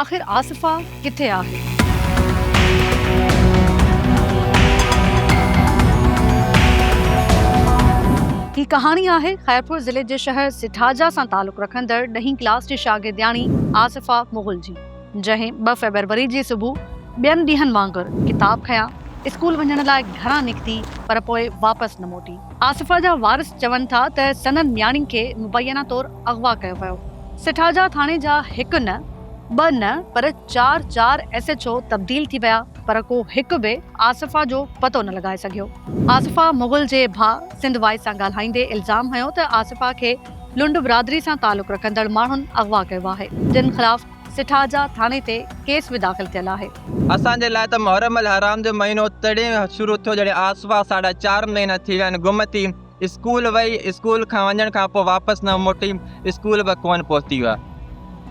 آخر آصفه ڪٿي آهي؟ هي ڪهاڻي آهي خيرپور ضلعي جي شهر سٺاجا سان تعلق رکندڙ ڏهين ڪلاس جي شاگردياڻي آصفه مغل جي، جنهن ٻه فيبروري جي صبح ٻين ڏينهن وانگر ڪتاب کنيا اسڪول وڃڻ لاء گهران نڪتي پر پوء واپس نه موٽي. آصفه جا وارث چون ٿا ته سندن نياڻي کي مبينا طور اغوا ڪيو ويو. سٺاجا ٿاڻي جا هڪ نه، ٻه نه پر چار چار ايس ايڇ او تبديل ٿي ويا پر ڪو هڪ به آصفه جو پتو نه لڳائي سگهيو. آصفه مغل جي ڀاء سنڌ وائس سان ڳالهائيندي الزام هنيو ته آصفه کي لنڊ برادري سان تعلق رکندڙ ماڻهن اغوا ڪيو آهي جن خلاف سٺاجا ٿاڻي تي ڪيس به داخل ٿيل آهي. اسان جي لاء ته محرم الحرام جو مهينو تڏهن شروع ٿيو جڏهن آصفه ساڍا چار مهينا ٿي ويا آهن گم ٿي اسڪول وئي، اسڪول کان وڃڻ کان پوء واپس نه موٽي، اسڪول به ڪونه پهتي هئا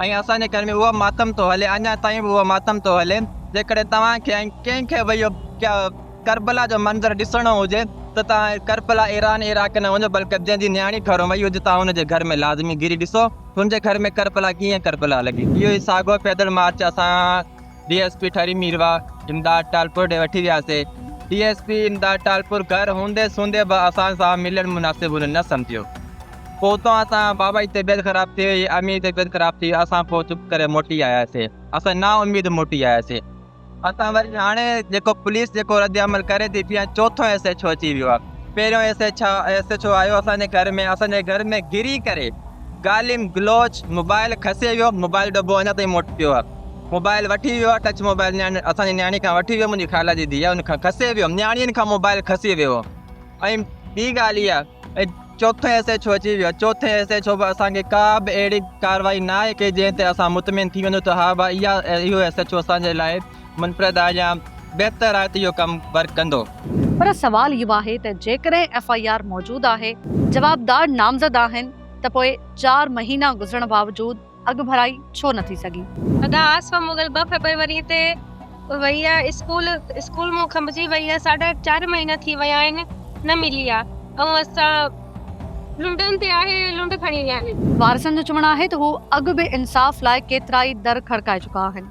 ۽ اسان جي گهر ۾ اهو ماتم ٿو هلي، اڃا تائين به اهو ماتم ٿو هلي، جيڪڏهن توهان کي ۽ ڪنهن کي به اهو ڪربلا جو منظر ڏسڻو هجي ته توهان ڪربلا ايران عراق نه وڃو بلڪه جنهن جي نياڻي گهرو وئي هجي توهان ان جي گهر ۾ لازمي گهري ڏسو هن جي گهر ۾ ڪربلا ڪيئن ڪربلا لڳي. اهو ئي ساڳيو پيدل مارچ اسان D S P Thari Mirwah Imdad Talpur ڏي وٺي وياسي. D S P Imdad Talpur گهر هوندي سوندي به اسان سان ملڻ مناسب هن نه سمجهيو. پوء اتان اسان بابا جي طبيعت خراب ٿي وئي، امي جي طبيعت خراب ٿي وئي، اسان پوء چپ ڪري موٽي آياسي. اسان نا اميد موٽي آياسي. اسان وري هاڻي جيڪو پوليس جيڪو رد عمل ڪري ٿي پئي ۽ چوٿون ايس ايڇ او اچي ويو آهي. پهريون ايس ايڇ او آيو اسان جي گهر ۾ اسان جي گهر ۾ گري ڪري گاليم گلوچ موبائل کسي ويو، موبائل ڊٻو اڃا تائين مون وٽ پيو آهي. موبائل وٺي ويو آهي ٽچ موبائل نياڻي اسان جي نياڻي کان وٺي ويو منهنجي خالا جي ڌيء ان کان کسي ويو نياڻين کان موبائل کسي ويو ۽ ٻي ڳالهه اها ۽ چوٿين ايس ايڇ او اچي ويو چوٿين ايس ايڇ او به اسان کي ڪا به اهڙي ڪارروائي نه آهي ڪئي جنهن تي اسان مطمئن ٿي وڃون ته ها ڀا اها اهو ايس ايڇ او اسان جي لاء منفرد آهي يا بهتر آهي ته اهو ڪم ورڪ ڪندو. پر سوال اهو آهي ته جيڪڏهن ايف I R موجود آهي، جوابدار نامزد آهن ته پوء چار مهينا گذرڻ باوجود اڳڀرائي ڇو نه ٿي سگهي؟ ادا آصفه مغل ٻه فيبروري تي وئي آ اسڪول اسڪول مون کنڀجي وئي آ ساڍا چار مهينا ٿي ويا آهن نه ملي آ ۽ اسان لنڊن تي آهي لنڊ کڻي ويا آهن. وارثن جو چوڻ آهي ته هو اڳ به انصاف لاء ڪيترائي در کڙڪائي چڪا آهن.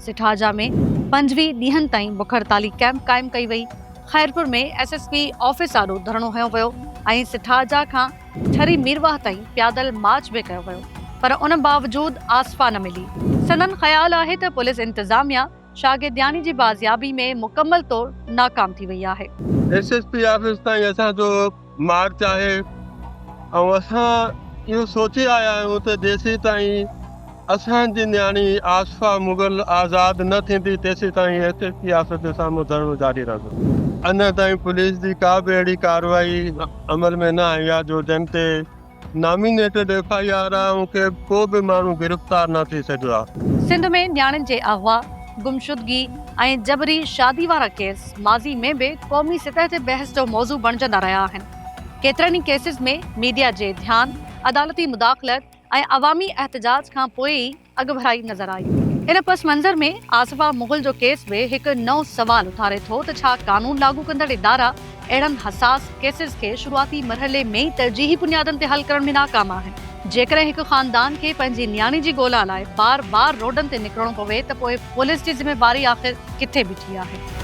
سٺاجا ۾ 25 ڏينهن تائين بک هڙتالي ڪئمپ قائم ڪئي وئي، Khairpur ۾ S S P office آڏو ڌرڻو هنيو ويو ۽ سٺاجا کان ٺري ميرواهه تائين پيادل مارچ به ڪيو ويو پر ان باوجود آصفه نه ملي. سندن خيال آهي ته پوليس انتظاميا شاگردياڻي جي بازيابي ۾ مڪمل طور ناڪام ٿي وئي آهي. ايس ايس پي آفيس تائين اسان جو مارچ آهي ۽ اسان اهو سوچي آيا آهيون ته جيسيتائين اسان جي نياڻي آصفه مغل آزاد نه ٿيندي تيسيتائين ايس ايس پي آفيس جي سامهون ڌرڻو جاري رهندو. اڃا تائين پوليس جي ڪا به اهڙي ڪارروائي عمل ۾ نه آئي آهي جو جنهن تي نامينيٽيڊ ايف I R آهي ان کي ڪو به ماڻهو گرفتار نه ٿي سگهيو آهي. سنڌ ۾ نياڻين جي اغوا، گمشدگي ۽ جبري شادي وارا ڪيس ماضي ۾ به قومي سطح تي بحث جو موضوع بڻجندا رهيا آهن. ڪيترن ئي ڪيسز ۾ ميڊيا جي ڌيان، عدالتي مداخلت ۽ عوامي احتجاج کان پوء ئي اڳڀرائي نظر آئي. ان پس منظر ۾ آصفه مغل جو ڪيس به هڪ نئون سوال اٿاري ٿو ته ڇا قانون لاڳو ڪندڙ ادارا اهڙن حساس ڪيسز کي شروعاتي مرحلي ۾ ئي ترجيحي بنيادن تي حل ڪرڻ ۾ ناڪام آهن؟ جيڪڏهن هڪ خاندان کي پنهنجي نياڻي جي ڳولا لاء بار بار روڊن تي نڪرڻو پوي ته پوء پوليس جي ذميواري آخر ڪٿي بيٺي آهي؟